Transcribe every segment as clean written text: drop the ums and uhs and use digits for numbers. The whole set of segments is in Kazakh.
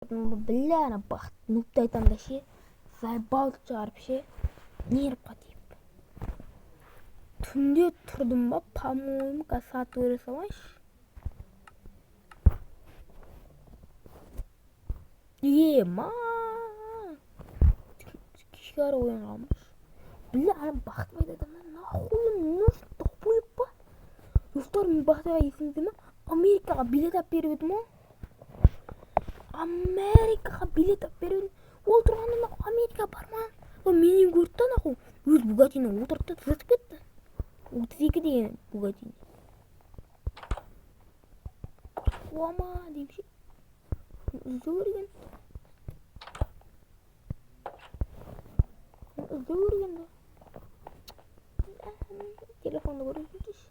Тұрдым ба, бля, ана Бақыт нубты айтамын да ше, заебал шығарып ше, нервқа тиіп. Түнде тұрдым ба, по-моему, қазір сағат көре салайыншы. Ема, кешке қарай оянғанбыз. Бля, ана Бақыт айтады, нахуй нужен, долбоеб па? Достар, мен Бақтыға, есіңізде ма, Америкаға билет алып беріп едім ғой. Америкаға билет алып беріп едім. Ол тұрғанда нахуй Америка барма. Ол менен көрді да, нахуй өз Бугаттиіне отырды да зытып кетті. 32 деген Бугаттини. Қуама деймін ше. Іздеу керек енді. Іздеу керек енді. Телефонды көріп жүрші.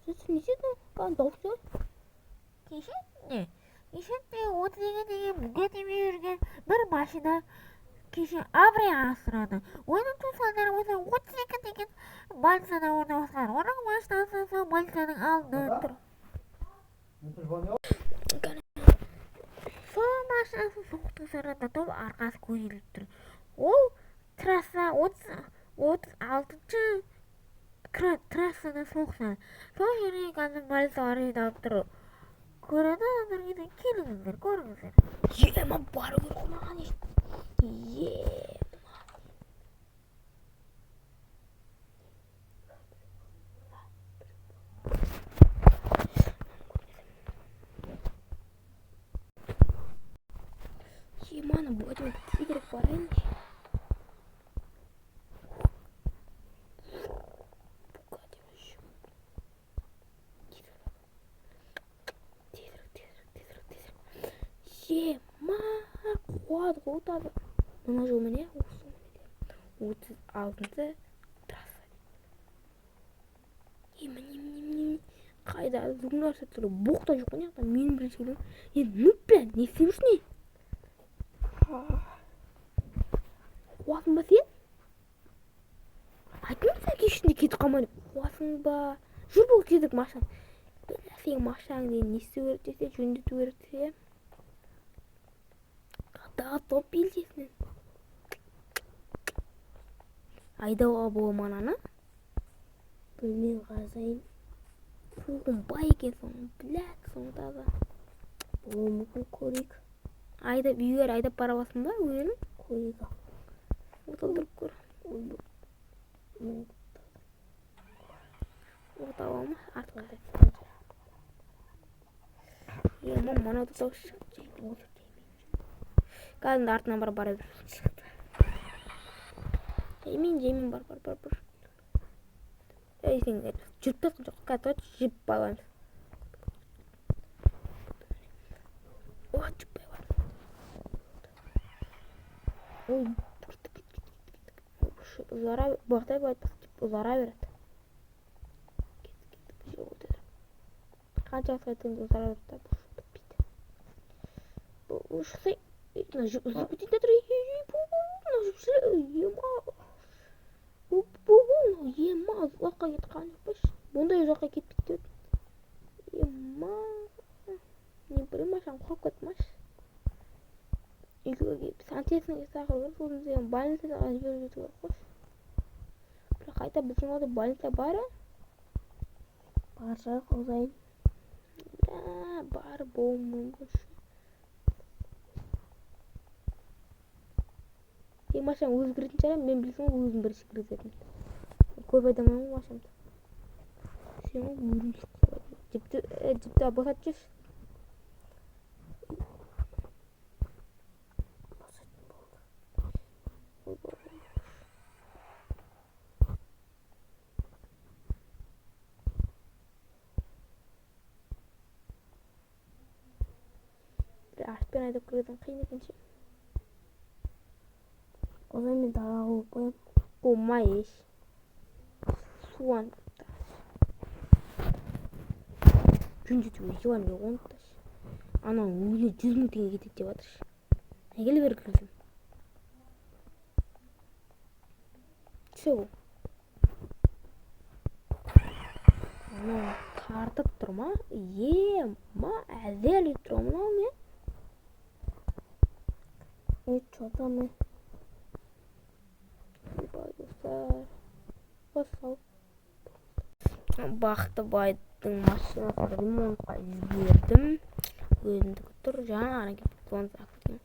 Не істеді? Кәдімгі дауыс шығар. Кеше не? Кеше 32 деген Бугаттимен жүрген бір машина кеше аварияға ұшырады. Оның туысқандары болса 32 деген больницада орналасқан. Оның машинасы сол больницаның алдында тұр. Сол машинасы соқтығысарда топ арқасы көтеріліп тұр. Ол трасса 36-шы трассада соқса. Сол жерге қазір больницалар жиналып тұр. Көреді адамдар келіңіздер, көріңіздер. Ема, бару керек қой маған. Ема. Ема, ана Бугаттимен тезірек барайыншы. Бугатти тезірек, тезірек, тезірек, тезірек. Ема, қуады ғой таза. Мына жол міне, осы жол міне. 36-шы трасса. Е, міне, міне, міне, міне. Қайда зугнар тұр, боқ та жоқ қой мына жақта. Менің бірінші келуім. Е, ну, бля, не істеп жүрсің, не? Қуасың ба сен? Айттым сен кешінде кетіп қалма деп. Қуасың ба? Жүр бол тезірек машина. Бля, сенің машинаң деген не істеу керек десе, жөндету керек десе. Қадағы топ белшесінен. Айдауға бола ма ананы? Білмеймін, қарасайын. Пуғым бай екен соның, блядь, соны таза. Болуы мүмкін, көрейік. Айдап үйге қарай айдап бара аласың ба өзің? Көрейік. Отырып көр. Ой, Ота ала ма? Артқа. Ема, мына тоқтаушы. Кәдімгі артынан барып бара бер. Жаймен, жаймен бар, бар, бар, бар. Ей, сен жүріп кеткен жоқ. Қазір жіп байлаймыз. О, жіп байлаймыз. Ой, кеттік, кеттік, кеттік, кеттік. Ұзара, боқтай айтпас, жіп ұзара береді. Кеттік, кеттік, жол өтеді. Қанша уақыт кеткенде ұзара береді да, бұл бітпейді. Бұл шықса, мына жіп ұзап кетейін де тұр. Мына жіп ема. Бұл, ема, ұзаққа кетіп қалған жоқ па? Бұндай ұзаққа кетпейді деп. Ема. Не білейін, машинам құлап кетті ма? Үйге келіп, сантехник шақыру керек, сосын сен больницаға жіберіп жету керек қой. Бірақ қайта біздің ауылда больница бар, а? Бар шығар, қозайын. Бля, бар болуы мүмкін. Сен машинаң өзі кіретін шығар, мен білсем ғой өзім бірінші кіргізетін. Көп айдамаймын ғой машинамды. Сен ғой өзің шыққызып айдама. Жіпті босатып жіберші. Босаттым, болды. Бір артпен айдап кіргізген қиын екен ше. Қозайын, мен далаға қойып қоямын. Болмай еш. Суан. Жөндетуге жуан жоқ оны да ше. Анау өзіне 100 мың теңге кетеді деп жатыр ше. Әкеле бер кіргізем. Түсе ғой. Мынау тартып тұр ма? Е, ма, әзер тұр мынау не? Е, чё там, е? Ойбай, достар. Басау. Бақтыбайдың машинасын ремонтқа жібердім. Өзімдікі тұр. Жаңа ғана келіп звондап кеткен.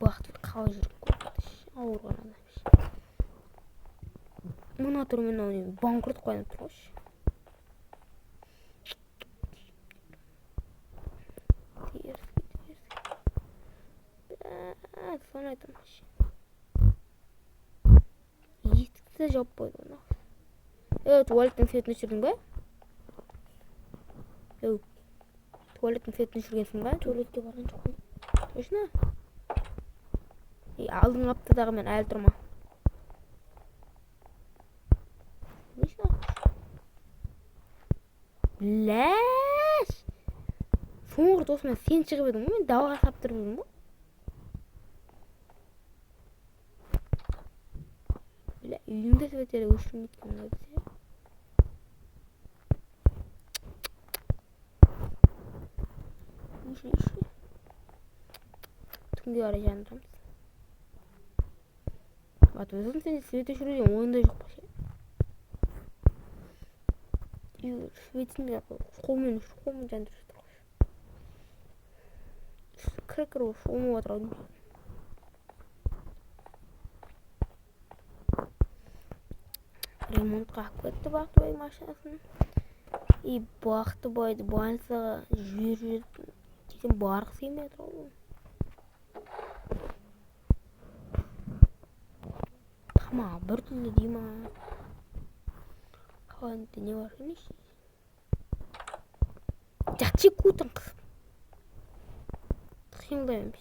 Бақтыбай қалай жүріп көрді? Ауырған адам. Мына түрмен мынау не банкрот қойып тұр ғой. Теріс, теріс. Бә, соны айтамын. Есікті жауып қойды оны. Е, туалеттің светін өшірдің бе? Еу, туалеттің светін өшіргенсің ба? Туалетке барған жоқпын. Точно? Е, алдыңғы аптадағы мен әлі тұрма. Бляш! Соңғы рет осымен сен шығып едің ғой, мен далаға салып тұрып едім ғой. Бля, үйдің де светтері өшірмейді екен ғой десе. Өшірейікші. Түнге қарай жандырамыз. Бат, өзің сен свет өшіру деген ойында жоқ па ше? Үй светін де қолмен өшір, қолмен жандырып жатыр ғой. Кір-кір болып шомылып жатыр ау деймін. Ремонтқа алып кетті Бақтыбай машинасын. И Бақтыбайды больницаға жіберіп жіберіп десем барғысы келмей жатыр ғой. Тамағы біртүрлі дей ма? Қалай не бар екен ішінде? Жатшы көтін қысып. Қимылдаймын.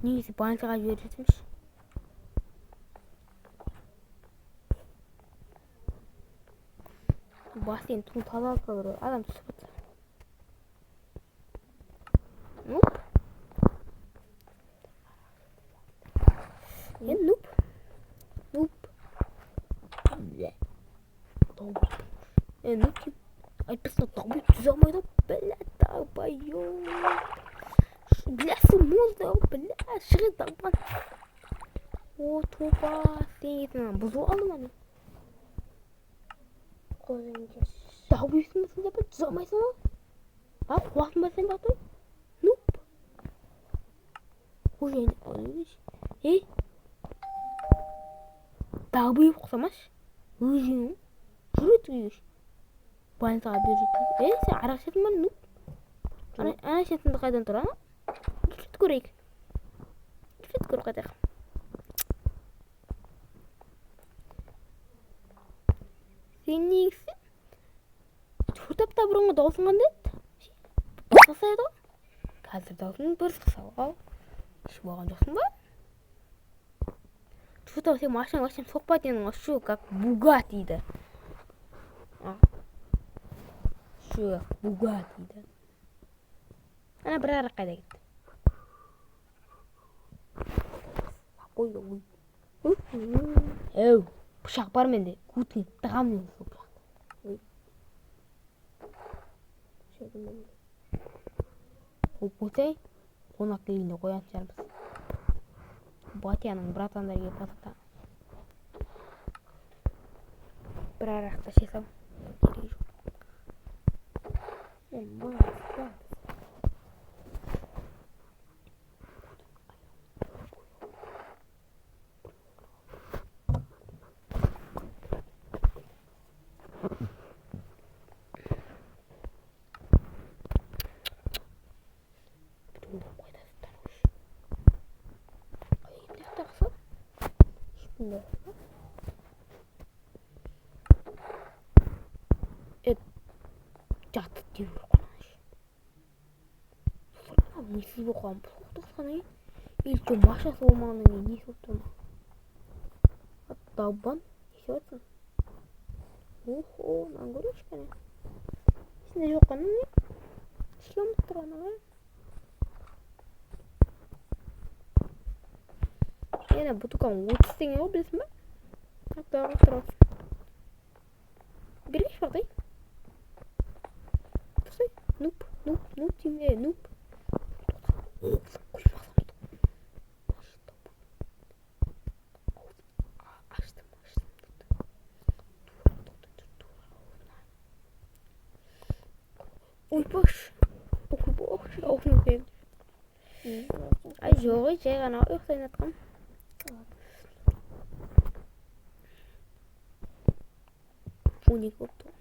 Негізі больницаға жіберіп жіберсемші. Бассейн тун тазалап тұр, адам түсіп жатса. Нуп. Е, нуп. Нуп. Е, нуп деп айтпасына долбоеб түзе алмайды ғой. Бля, долбоеб. Бля, су мұздай ғой, бля, шығы долбан. О, тоба, сен есіңнен бұзып алды ма не? Қозын. Долбоебсің ба сен деп, түзе алмайсың ғой? А, қуасың ба сен Бақтыбай? Нуп. Қожайын, ей, долбоеб ұқсамашы. Өзің жүр өтіп үйге. Больницаға беріп жіберді. Е, сен арақ ішесің ба? Нуп. Ана ішетінді қайдан тұр, ана? Сүт көрейік. Сүт көріп қайтайық. Сен негізі төрт апта бұрынғы даусың қандай еді? Басқасы еді ғой. Қазір даусың бір сау. Ішіп алған жоқсың ба? Төрт апта сен машинаң вообще соқпайды едің ғой. Шу, как Бугатти дейді. Шу, как Бугатти дейді. Ана бір арақ қайда кетті? Ой, ой. Әу, пышақ бар менде. Көтіңе тығамын мен сол пышақты. Ой. Қойып қойсай, қонақ келгенде қоятын шығармыз. Батяның братандары келіп қалса. Бір арақты іше сал. Керегі жоқ. Е, мына Жатып деу керек қой. Несіз болып қалған тоқтасқаннан кейін или что, машинасы болмағаннан кейін несі болып тұр ма? Долбан, не істеп жатсың? Охо, мынаны көрейікші кәне. Есінде жоқ қой не? Ішке ұмытып тұрған ғой. Енді бутылкаң 30 теңге ғой, білесің ба? Аптаға тұрасың. Бергеш. Бар дай. Тоқтай. Нуб, нуб, нуб деймін, нуб. Аштым, аштым. Ойбаш. Ойбаш, аузым күйіп. Ай, жоқ, ей, жай ғана ұйықтайын жатқам. 12 болыпты.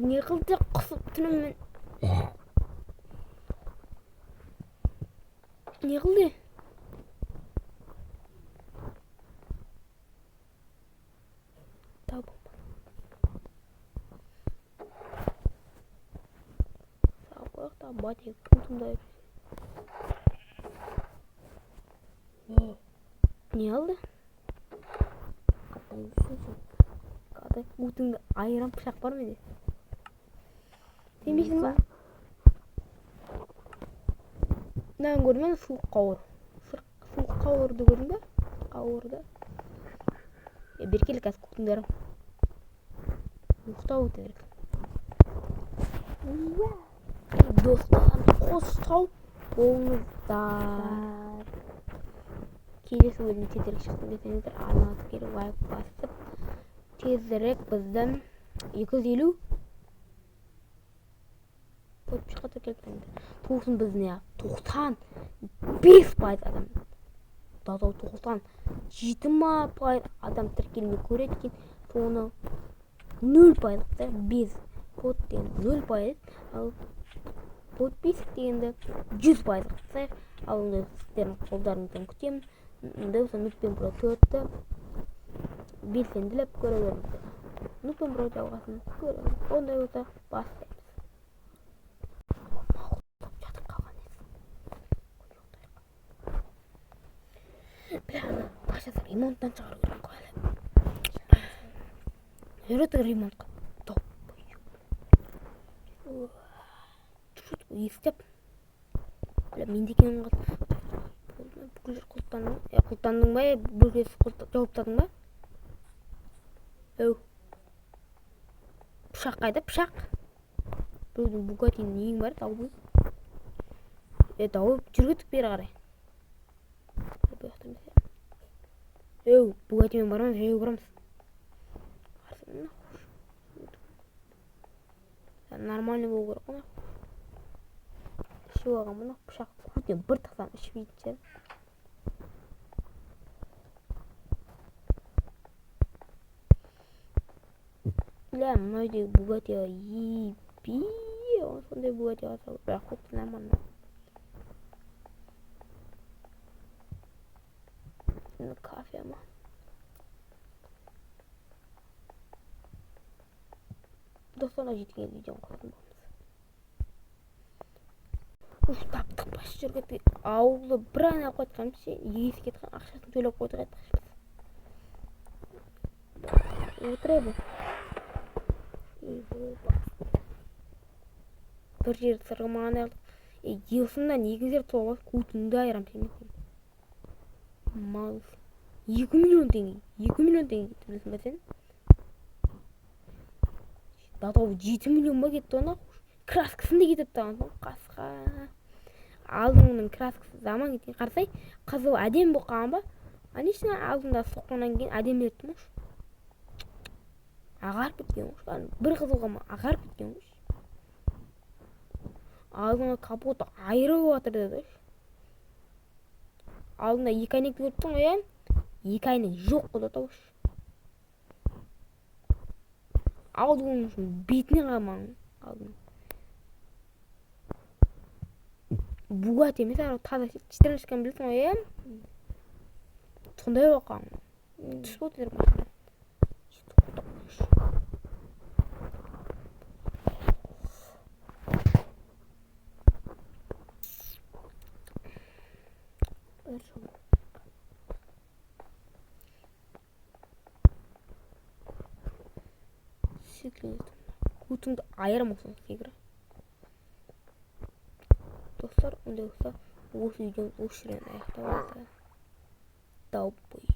Не қылды құсып түнімен? Не қылды? Табылмады. Сағып қояйық та, батя кім тыңдай. Не? Не алды? Қатай жүрсің сен? Қадай өтіңді айырам, пышақ бар менде. Сенбейсің ба? Мынаны көрдің бе? Суық қауыр. Суық қауырды көрдің бе? Қауырды. Е, бері кел, қазір көтіңді айырам. Ұйықтау өте керек. Достар, қос сау болыңыздар. Келесі бөлім тезірек шықсын десеңіздер, арнаға тіркеліп, лайк басып, тезірек бізді 250 подписчикқа тіркеліп тастаңыздар. Тоқсан біздің 95% адам, дадау 97 ма пайыз адам тіркелмей көреді екен, соны 0% да, без под деген 0%, ал подписчик дегенді 100% қылып тастайық. Ал онда сіздердің қолдарыңыздан күтемін. Онда болса Нуб пен Бро 4-ті белсенділеп көре беріңіздер. Нуб пен Бро жалғасын көреміз. Ондай болса бастаймыз. Жатып қалған еді. Бля, ана машинасы ремонттан шығару керек қой әлі. Үйреттік ремонтқа. Топ. Есіктеп. Бля, менде екен ғой. Бүкіл жер құлыптандың. Е, құлыптандың ба? Е, бүкіл есік жауып тастадың ба? Әу. Пышақ қайда? Пышақ. Біреудің Бугаттиінің нең бар, дауыл. Е, дауыл, жүр кеттік бері қарай. Бұл жақта емес, е. Әу, Бугаттимен барамыз, жаяу барамыз. Нормальный болу керек қой, нахуй. Ішіп алған ба, нахуй, пышақ көтіне бір тықсам ішіп жейтін шығар. Бля, мына үйдегі Бугаттиға еби, сондай Бугаттиға салып, бірақ көп нормально. Мына кафе ма? Достарына жеткен видеоны қосатын боламыз. Уф, таптық бас жерге ауылды бір айналып қайтқанымыз ше, есі кеткен ақшасын төлеп қойдық айтпақшы. Отыра бер. Бір жерді сырғымаған алдық. Е, осында негіздер тоғыз көтіңді айырам сен. Мал. 2 миллион теңге. 2 миллион теңге кетті, білесің ба сен? Дадау 7 миллион ба кетті оны? Краскасын да кетіп тастаған соң қасқа. Алдыңның краскасы заман кеткен. Қарасай, қызыл әдемі болып қалған ба? Анешіне алдында соққаннан кейін әдемі етті ме? Ағарып кеткен ғой. Ана бір қызылға ма ағарып кеткен ғой. Алдыңа капот айырып жатыр деді. Алдында екі әйнекті көріп тұрсың ғой, ә? Екі әйнек жоқ қой да тауыш. Алдың үшін бетіне қарамаң. Алдың. Бугатти емес, анау таза четырнадцатка білесің ғой, ә? Сондай болып қалған. Түс болды дедім. Достар, шамалы Секіреді. Көтіңді айырам осыны, секір. Достар, ондай болса, осы видеоны осы жерден аяқтап алайық. Давай.